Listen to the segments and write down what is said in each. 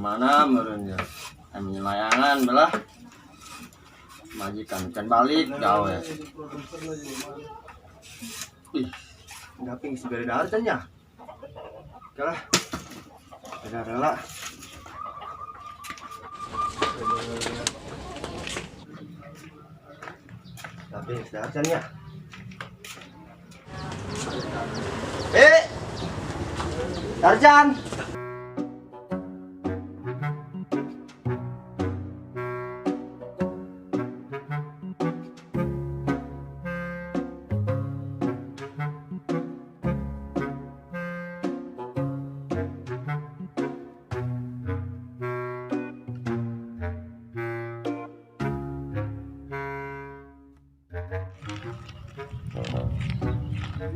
Mana meureun ya? Aya layangan belah. Majikan can balik gawe. Ih, daping si bere dahar can nya. Oke lah. Beda rela. Tapi dahar can nya. Eh. Darjan.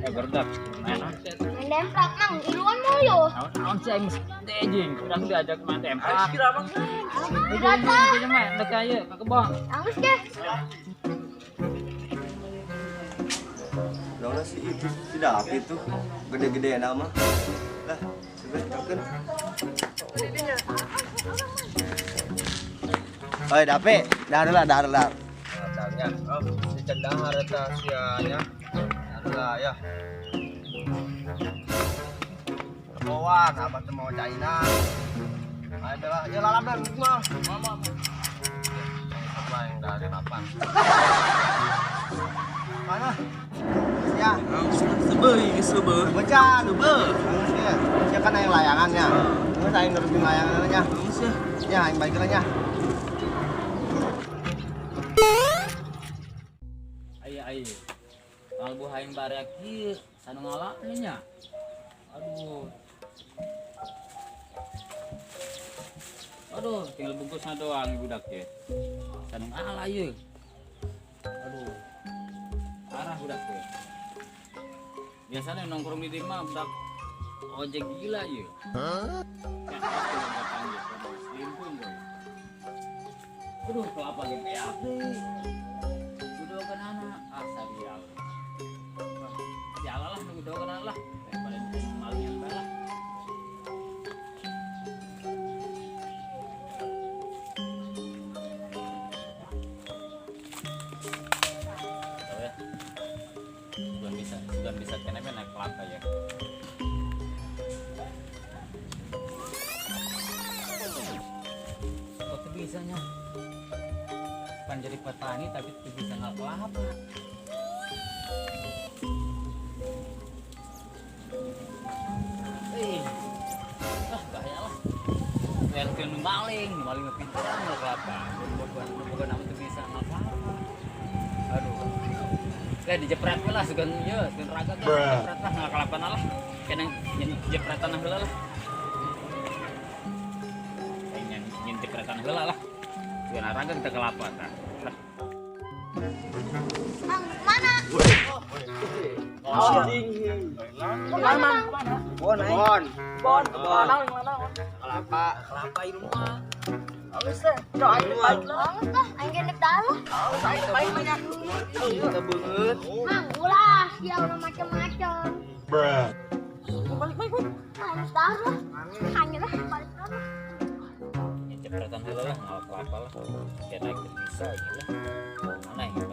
Eh berdak, main Main demplak, Mang. Iluan mulu. naon sih aing dejing, urang diajak main demplak. Datang. Ayo mah dek aja ke kebon. Anggus ke. Lawan si itu si Dapi tuh gede-gede nama. Lah, sebentar kan. Oi, Dapi, dah lah, dah lah. Asalnya, oh, si cendang harta sianya. Dah lah ya. Keboan, abah teh mau China. Ayo lah, ya lalap dan mah. Mama. Apa yang dari lapan? Mana? Ya. Sebe, sebe. Becan. Sebe. Ya, ya kan aing layangannya. Terus aing nerusin layangannya. Terus ya. Ya, aing balik nya. Ayo ayo. Kalbu aing barek ieu sanu ngala nya. Aduh. Aduh, tinggal bungkusnya doang budak ye. Sanu ngala ieu. Aduh. Parah budak teh. Biasanya nongkrong di mah budak ojek gila ieu. Hah? Aduh, kelapa ge beak deui. Udah anak, ah sarial. Jalan lah, nunggu doakan lah. Daripada malingan bae lah. Tahu ya. Bukan bisa kenapa naik kelapa ya. Kok tuh bisanya? Bukan jadi petani tapi tuh bisa nggak kelapa. Ah bahaya lah. Lihat nu maling, nu maling mah pinteran nggak kelapa. Bukan nama tuh bisa nggak kelapa. Aduh. Lah dijepret we lah sugan ieu, sugan raga kan dijepret lah nggak kelapa lah. Kena jepretan heula lah. Nyen nyen jepretan heula lah. Sugan raga kita kelapa tah. Lah. Mang, mana? Mana, Mang? Bon, bon. Bon, naon naon. Kelapa, Kelapa ieu mah. Alus teh. Do aing balik lah. Anggus tah, aing ge dah lah. Alus aing balik lah nya. Kita beungeut. Mang, ulah sia ulah macam-macam. Balik balik balik. Anggus dah lah. Hanya lah balik lah. Nyen jepretan heula lah nggak kelapa lah. Kayak naik teu bisa gitu lah. Mana yang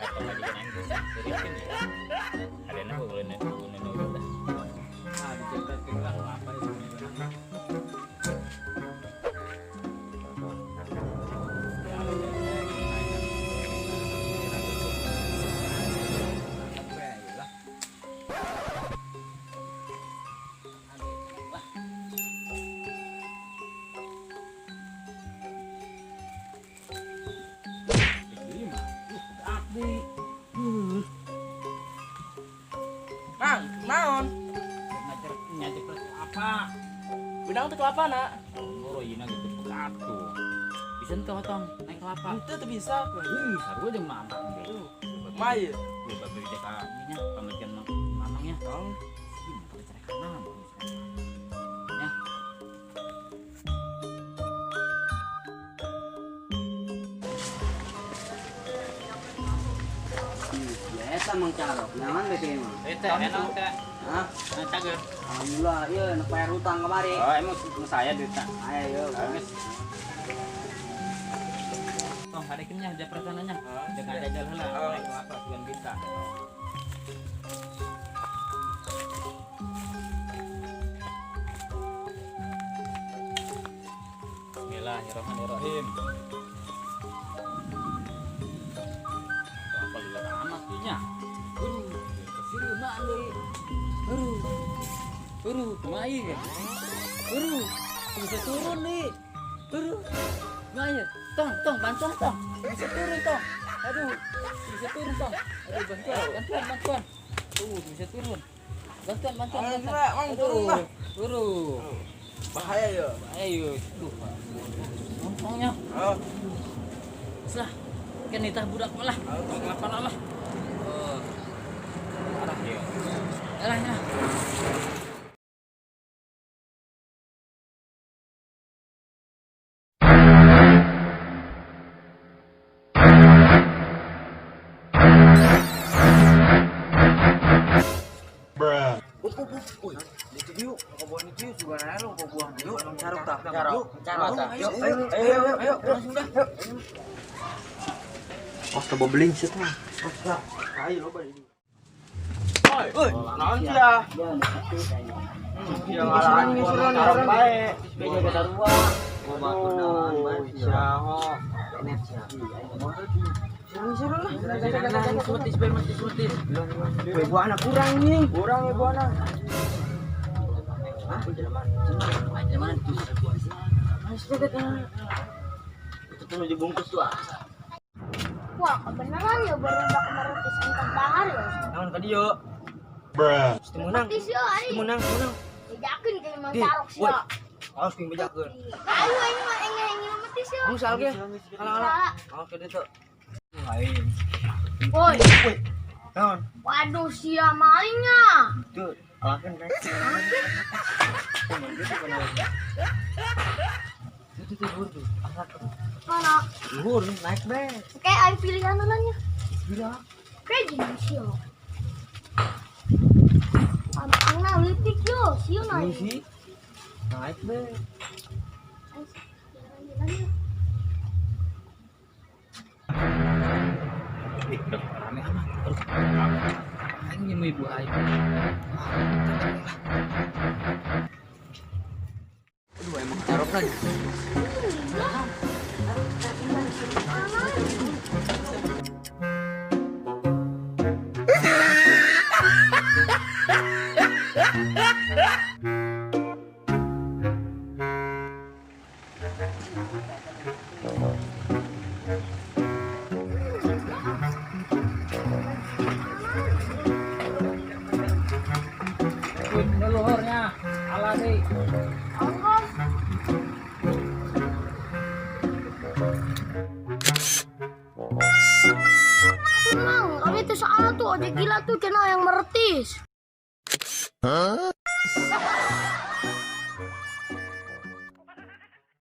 atau majikan aing bisa seriusin ya. Adana boleh boleh udah. Ah dijepret ke lah kelapa ya sebenarnya. Mang, naon? Ngajepret apa? Benang teh kelapa na. Ngoro ieu gitu pekat tuh. Bisa ente otong naik kelapa. Henteu teu bisa. Sarua jeung mamang deh. Mai. Lu babeh teh ka dinya pamajikan mamangnya. Tong. Ih, pada cerekanan. Ya. Biasa Biasa Mang Carok. Jangan bete mah. Teh enak teh. Hah? Nah, cager. Alhamdulillah, iya nak bayar utang kemari. Oh, emang saya duit tak. Ayo, Bagus. Tong harekeun nya jepretannya. Jangan jajal heula. Naik kelapa sugan bisa. Bismillahirrahmanirrahim. Apa lihat amat nya. Kesini mak deui. Aduh. Aduh, kumaha ieu? Aduh, bisa turun nih. Aduh. Kumaha ieu? Tong, tong, bantuan tong. Bisa turun tong. Aduh, bisa turun tong. Aduh, bantuan, bantuan, bantuan. Tuh, bisa turun. Bantuan, bantuan, bantuan. Turun lah. Aduh. Bahaya ya. Ayo, duh. Untungnya. Oh. Lah, kan nitah budak malah. Tong kelapa lah. Oh. Arah dia. Alah, ya. Itu yuk, kebun itu juga nanya lu buah yuk, carok tah. Yuk, carok tah. Yuk, ayo, ayo, ayo, langsung dah. Oh, coba beli sih tuh. Ayo lo balik. Oi, naon sih ya? Ya ngalahan carok bae. Beda sarua. Aduh, siaho. Buahna kurang nih. Kurang ya buahna. Itu tuh dibungkus tuh. Wah, kebenaran ya baru udah kemarin pisan dahar ya. Naon ka dieu? Bruh. Menang. Tis yo aing. Menang, menang. Bejakeun ke Mang Di, Carok woi. sia. Awas kuing bejakeun. Ayo aing mah aing aing metis yo. Musal ge. Kalah-kalah. Awas ke ditu. Woi, Naon? waduh sia malingnya. Tuh, alakeun kan. Itu tuh luhur tuh. Alakeun. Mana? Luhur naik be. Kayak aing pilihan nanya. Gila. Kayak gini sih yo. Ampuna leutik yo, sio Ini naik. sih. Naik be. Jalan-jalan yo. Ih, udah rame amat. Aduh. Aing nyemu ibu aing. Aduh, emang carok lagi. Leluhurnya ala deui. Ongkos. Mang, kami tuh salah tuh ojek gila tuh kena yang mertis. Huh?